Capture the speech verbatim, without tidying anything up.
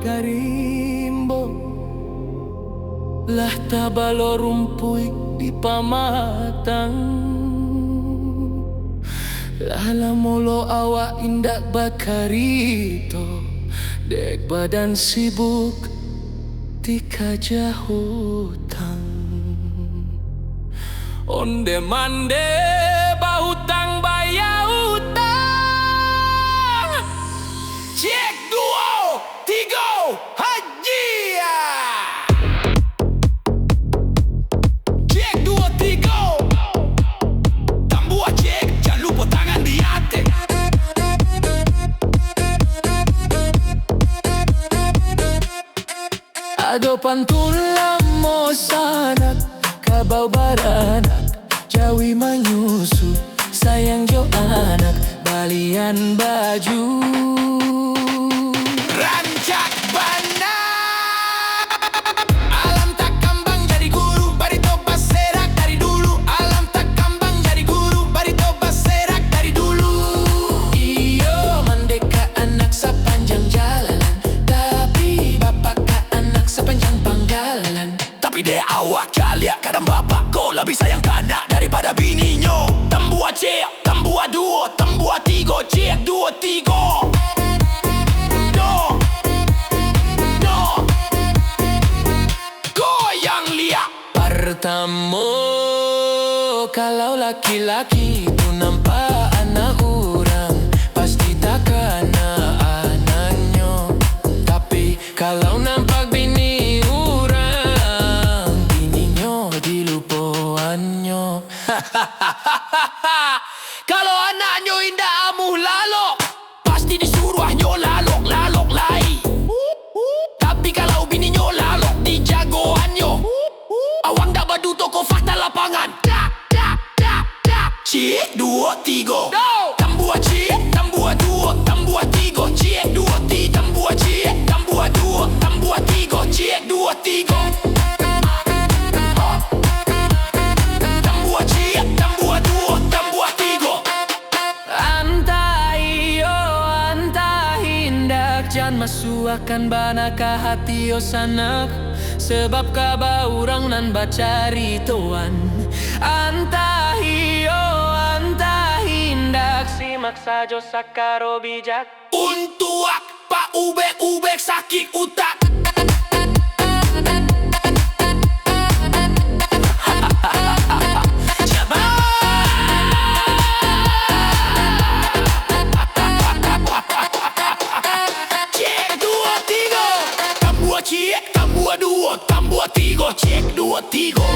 Ka rimbo, lah tabalo rumpuik di pamatang. Lah lamo lo awak indak bakarito, dek badan sibuk dikaja hutang. Onde mande bahutang baya utang. Cek duo, tigo, hajia. Cek duo, tigo. Tambua cek, jan lupo tangan di ateh. Ado pantun lamo sanak, kabau baranak, jawi manyusu, sayang jo anak, balian baju. Rancak bana. Alam takambang jadi guru, barito baserak dari dulu. Alam takambang jadi guru, barito baserak dari dulu. Iyo, mandeka anak sapanjang jalanan, tapi bapaka anak sapanjang panggalan. Tapi dek awak kaliak, kadang bapak ko labiah sayang ka anak daripado bininyo. Tambua cek, tambua duo, tambua tigo, cek duo, tigo. Do, do. Goyang liak. Partamo, kalau laki-laki tu nampak anak urang, pasti takana anaknyo. Tapi kalau nampak bini urang, bininyo dilupoannyo. Kalau anaknyo indak amuah lalok, pasti disuruahnyo lalok, lalok lai. Tapi kalau bininyo lalok dijagoannyo, awak ndak baduto ko fakta lapangan. Dak, dak, dak, dak. Cek duo, tigo. Tambua cek, tambua duo, tambua tigo. Cek duo, ti, tambua cek, tambua duo, tambua tigo. Cek duo, tigo. Tambua cek, tambua duo, tambua tigo. Antah iyo, antah indak, jan masuakkan bana ka hati yo sanak, sabab kaba urang nan bacaritoan. Antah iyo, antah indak, simak sajo sakaro bijak. Untuak Pak Ubek-ubek sakik utak. Cek duo, tigo. Tambua cek, tambua duo, tambua tigo. Cek duo, tigo.